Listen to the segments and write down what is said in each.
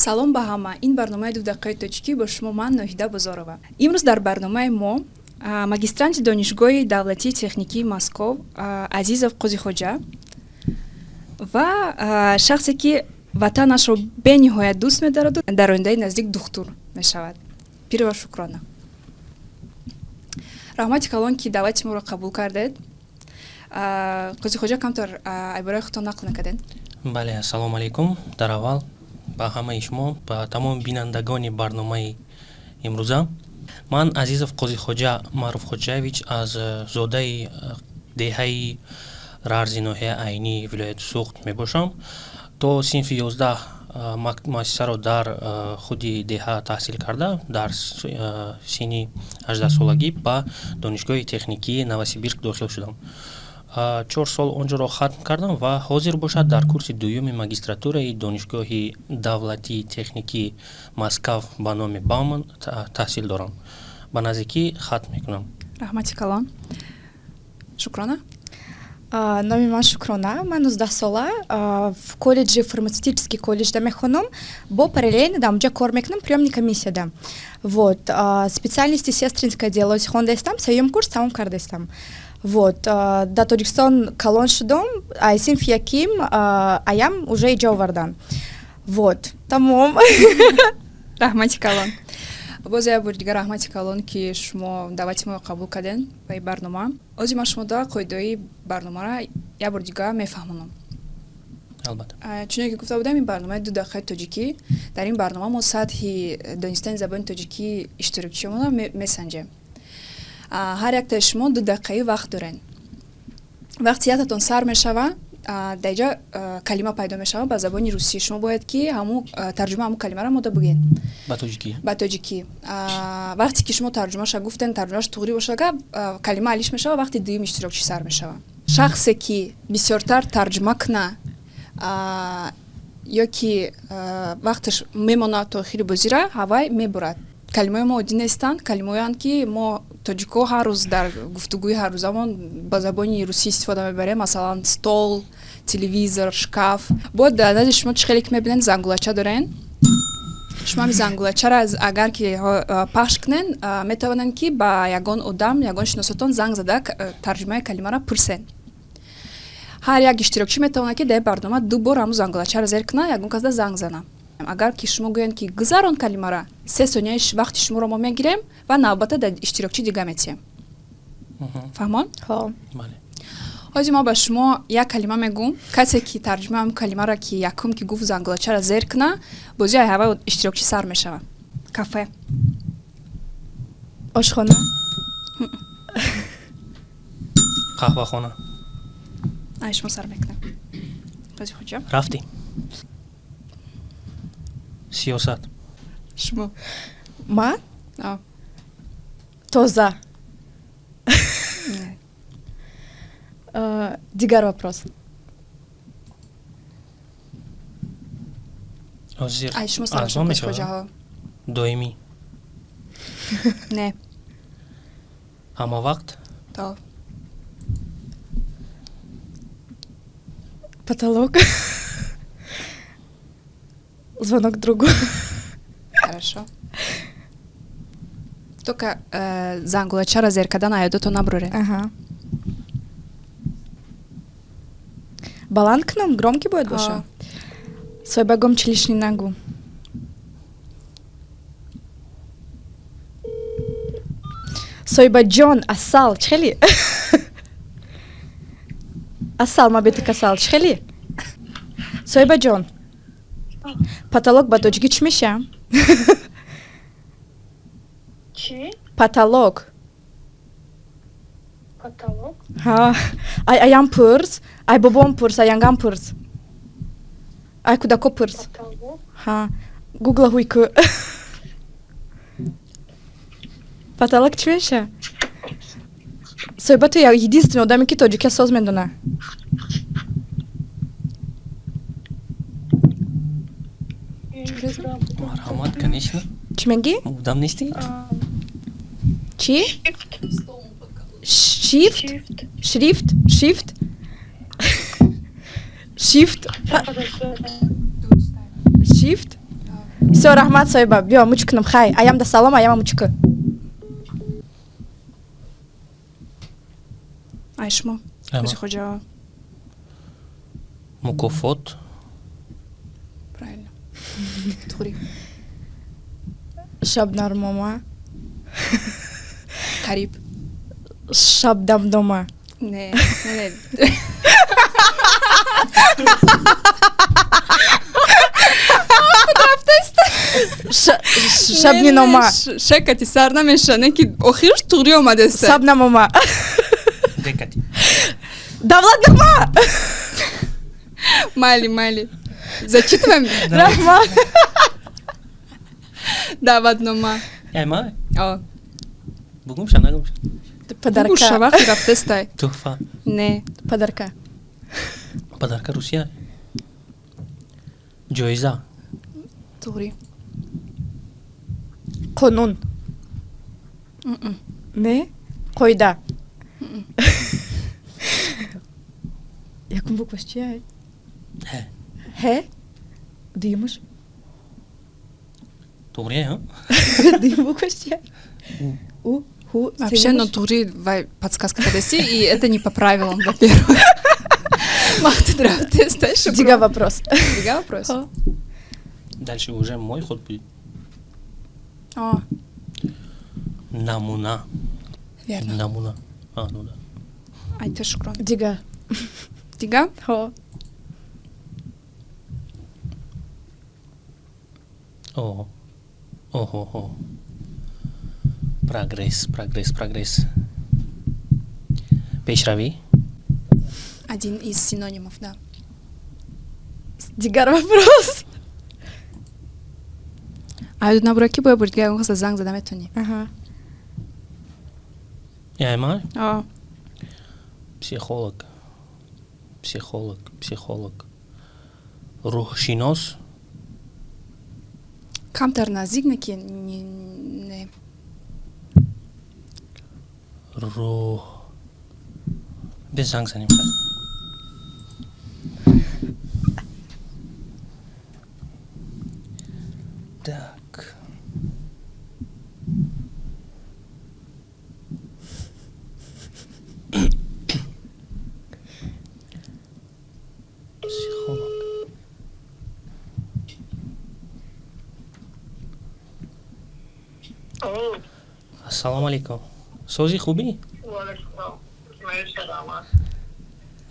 Салом ба ҳама. Ин барномаи «Ду дақиқаи тоҷикӣ», бо шумо ман, Ноҳида Бозорова. Имрӯз дар барномаи мо магистранти Донишгоҳи давлатии техникии Москов Азизов Қозихоҷа ва шахсе, ки ватанашро бениҳоят дӯст медораду дар ояндаи наздик духтур мешавад, Пирова Шукрона. Раҳмати калон, ки даъвати моро қабул кардед. Қозихоҷа, камтар айбораи худтон нақл мекардед? Бале, ассалому алайкум. Дар аввал ба ҳамаи шумо, ба тамоми бинандагони барномаи имрӯза. Ман Азизов Қозихоҷа Маъруфхоҷаевич, аз зодаи деҳаи Рарзи ноҳияи Айнӣ вилояти Суғд мебошам. То синфи 11 муассисаро дар худи деҳа таҳсил карда, дар синни 18-солагӣ ба Донишгоҳи техникии Новосибирск дохил шудам. 4 сол онҷоро хатм кардам ва ҳозир бошад дар курси дуюми магистратураи Донишгоҳи давлатии техникии Москав ба номи Бауман таҳсил дорам. Ба наздикӣ хатм мекунам. Раҳмати калон. Шукрона? Номи ман Шукрона, ман 19-сола, в коллеҷи, фармацевтический коллеҷда мехонам, бо параллельно дар онҷа кор мекунам, приёмный комиссияда. Вот, специальности сестринское дело хондаистам, сеюм курс тамом кардаистам. Вот, дар Тоҷикистон калон шудам, ай синфи яким аям уже иҷо овардан. Вот, тамом. Раҳмати калон. Боз як бори дигар раҳмати калон, ки шумо даъвати моро қабул кардем ба ин барнома. Ҳозир ман шумо да қоидаҳои барномаро як бори дигар мефаҳмонам. Албатта. Чуне ки гуфта будам, ин барномаи «Ду дақиқаи тоҷикӣ». Дар ин барнома мо сатҳи донистани забони тоҷикӣ иштирокчиёнро месанҷем. Ҳар яктаи шумо 2 дақиқаӣ вақт доред. Вақти яктатон сар мешава, дар инҷа калима пайдо мешава ба забони русӣ. Шумо бояд ки ҳамун тарҷума ҳамун калимаро мода бигӯед. Ба тоҷикӣ. Ба тоҷикӣ. Вақте ки шумо тарҷумаша гуфтен, тарҷумааш туғрӣ бошад, калима алиш мешава, вақти дуюм иштирокчӣ сар мешава. Шахсе ки бисёртар тарҷума куна ё ки вақташ мемонад то охири бозира, ҳавай мебурад. Калимаҳои мо оддӣ нестанд, калимаҳоянд, ки мо, тоҷико, ҳар рӯз дар гуфтугӯи ҳаррӯзамон ба забони русӣ истифода мебарем, масалан, стол, телевизор, шкаф. Бояд дар назди шумо, чӣ хеле ки мебинед, зангулача дорен. Шумо ҳами зангулачаро агар ки пахш кунен, метавонед, ки ба ягон одам, ягон шиносотон занг зада, тарҷумаи калимаро пурсен. Ҳар як иштирокчӣ метавонад, ки дар барнома ду бор ҳамун зангулачаро зер кунад, ягон касда занг зана. Агар ки шумо гӯянд, ки гузарон калимара, 3 сонияи вақти шуморо мо мегирем ва навбата дар иштирокчӣ дига метиҳем. Фаҳмон? Ҳозир мо ба шумо як калима мегӯм. Касе ки тарҷумаи ҳамун калимаро ки якум ки гуфт, зангулачаро зер куна, бозии ҳавай иштирокчӣ сар мешавад. Кафе. Ошхона. Қаҳвахона. Ай шумо сар мекунем, Қозихоҷа. Рафтӣ. Сиёсат. Шумо. Ман? Тоза. Не. Дигар вопрос. Ҳозир Ай шумо сар аз мо мешавад. мешавад? Қозихоҷаҳо. Доимӣ. Не. Ҳама вақт. То. Потолок. Звонок другу. Хорошо, только зангулачаро зер кардан аёдото набуроред. Ага. Баланд кунам, громкий бояд боша. Соҳиба, громче лишний нагу. Соҳибаҷон, асал чӣ хели? Асал, ма бети касал чӣ хели? Соҳибаҷон, потолок ба тоҷикӣ чӣ меша? Чӣ? Потолок. Потолок? Ҳа, ай аям пурс, ай бобом пурс, ай янгам пурс, ай кӯдако пурс. Потолок? Ҳа, гугла ҳуй ку. Потолок чӣ меша? Соҳиба, ту единственный одаме, ки тоҷикия соз медона. Марҳамат, конечно. Чӣ мегӣ? Одам нестӣ? Чӣ? Шифт? Шрифт, шифт, шифт, шифт. Всё, раҳмат, соҳиба. Биё, муч кунам. Хай, аямда салом, аяма мучкы. Ай шумо. Ама. Қозихоҷа. Мукофот. Правильно. Туғри. Шабнармома. Қариб. Шабдамдома. Не, не, не. Шабнинома. Шакати сар намеша, не ки охирш туғри омадеста. Сабнамома. Декати. Давлатнома. Майли, майли. Зачитываем? Раҳмат. Даъватнома. Ай ма? О. Бугумша, нагумша? Подарка. Бугуша, вақти рафтестай. Туҳфа. Не. Подарка. Подарка Русия. Ҷоиза. Туғри. Қонун. Не? Қоида. Якум букваш чия? Ҳ. Ҳ? Дуюмаш? Туғрия, ҳа? Дуюм букваш чия? У, ху, Вообще, но туғри вай подсказка кадаси, и это не по правилам, во-первых. Вақти рафтестай, шукр. Дига вопрос. Дига вопрос? Дальше уже мой ход будет. О. Намуна. Верно. Намуна. А, ну да. Ай, ты шукрон. Дига. Дига? Хо. О. Охо. Прогресс, прогресс, прогресс. Пешравӣ? Один из синонимов, да. Дигар вопрос. А набура ки боя бурд ягон каса занг зада метонӣ. Аҳа. Яйма? О. Психолог. Психолог, психолог. Рӯҳшинос? Камтар наздик, не ки не. Рӯҳ. Бе занг занем хай. Так. Психолог. Ассалому алайкум. Сози, хубӣ?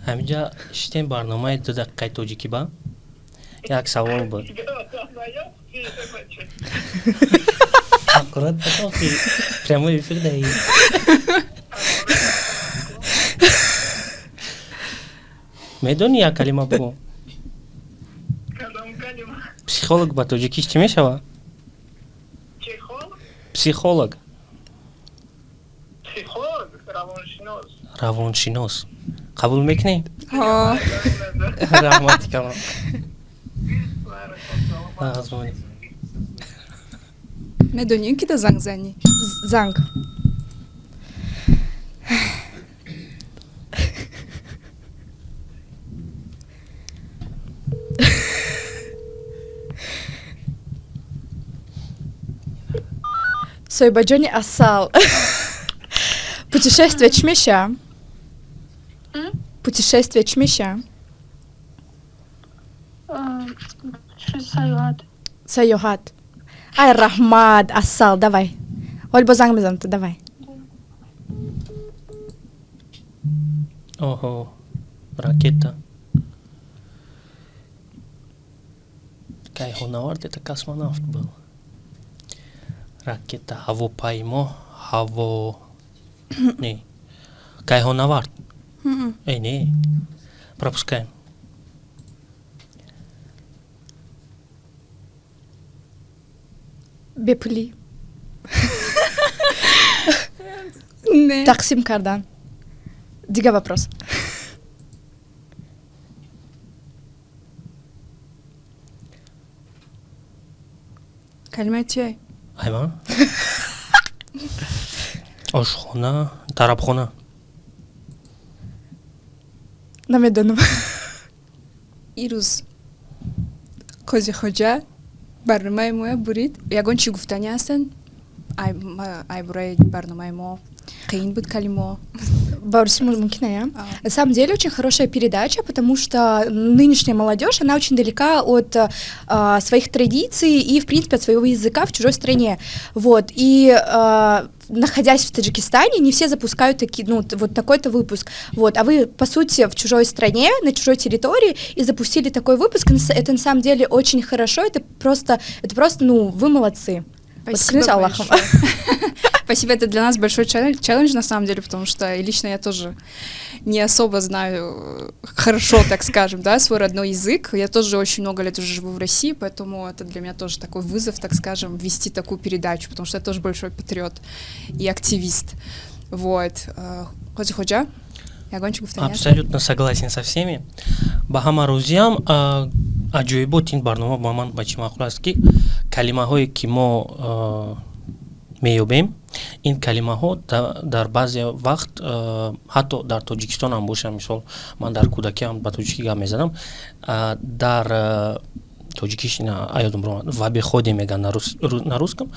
Ҳаминҷа шитем, барномаи «Ду дақиқаи тоҷикӣ» ба як савол буд. Аккурат потоқи прямой эфир даи. Медонӣ, як калима бугӯ. Психолог ба тоҷикиш чӣ мешавад? Психолог. Равоншинос. Қабул мекунӣ? Раҳмати калон. Азмонӣ. Медонӣ, ки да занг занӣ? Занг. Соҳибаҷони асал. Путешествие чӣ меша? Путешествие чӣ меша? Саёҳат. Саёҳат. Ай, раҳмат, асал, давай. Ҳол бо занг мезанам ту, давай. Оҳо, ракета. Кайҳонавард это космонавт был. Ракета, ҳавопаймо, ҳаво. Не. Кайҳонавард. Эй, не. Пропускаем. Бепулӣ. Не. Тақсим кардан. Дига вопрос. Калимаи чие? Айма? Ошхона, тарабхона. Намедонам. Ирӯз Қозихоҷа Барномаи моя бурид. Ягон чӣ гуфтанӣ ҳастанд ай бораи барномаи мо? Қиин буд калимо? По-русски мумкин, я? На самом деле очень хорошая передача, потому что нынешняя молодежь, она очень далека от своих традиций и, в принципе, от своего языка в чужой стране. Вот. И находясь в Таджикистане, не все запускают такие, ну, вот такой-то выпуск. Вот. А вы, по сути, в чужой стране, на чужой территории, и запустили такой выпуск. Это на самом деле очень хорошо, это просто, ну, вы молодцы. Спасибо. Вот, Аллахом. Спасибо, это для нас большой челлендж на самом деле, потому что и лично я тоже не особо знаю хорошо, так скажем, да, свой родной язык. Я тоже очень много лет уже живу в России, поэтому это для меня тоже такой вызов, так скажем, вести такую передачу, потому что я тоже большой патриот и активист. Вот. Қозихоҷа, ягон чӣ гуфтанӣ? Абсолютно согласен со всеми. Ба ҳама розиам. Аҷоибот ин барнома ба ман ба чӣ маъқул аст, ки калимаҳое, ки мо меёбем, ин калимаҳо дар баъзе вақт ҳатто дар Тоҷикистон ҳам бошад. Мисол, ман дар кӯдакиам ба тоҷикӣ гап мезанам, дар тоҷикиш аёдам в обиходе меган на русском,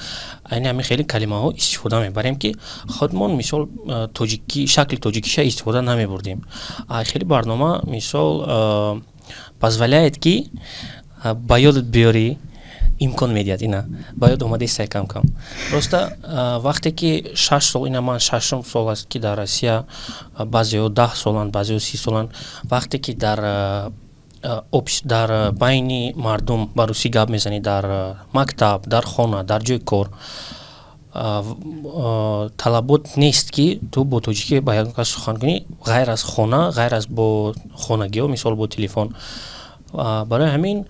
айни ҳамин хеле калимаҳо истифода мебарем, ки худмон, мисол, тоҷикӣ шакли тоҷикиша истифода намебурдем. Хеле барнома, мисол, позволяет, ки ба ёдат биёрӣ, имкон медиҳад. Ина ба ёд омадестай кам кам. Просто вақте ки 6 сол, ина ман шашум сол аст, ки дар Россия, баъзеҳо 10 соланд, баъзеҳо 30 соланд, вақте ки дар байни мардум ба русӣ гап мезанӣ, дар мактаб, дар хона, дар ҷои кор, талабот нест, ки ту бо тоҷикӣ ба ягон кас сухан кунӣ, ғайр аз хона, ғайр аз бо хонагиҳо, мисол, бо телефон. Барои ҳамин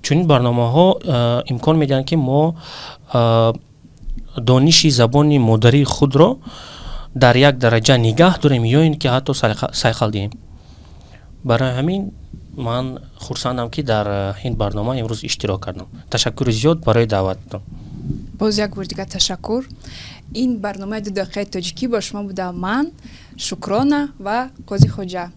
чунин барномаҳо имкон медиҳанд, ки мо дониши забони модарии худро дар як дараҷа нигаҳ дорем ё ин ки ҳатто сайқал диҳем. Барои ҳамин ман хурсандам, ки дар ин барнома имрӯз иштирок кардам. Ташаккури зиёд барои даъваттон. Боз як бор дигар ташаккур. Ин барномаи «Ду дақиқаи тоҷикӣ», бо шумо будам ман, Шукрона, ва Қозихоҷа.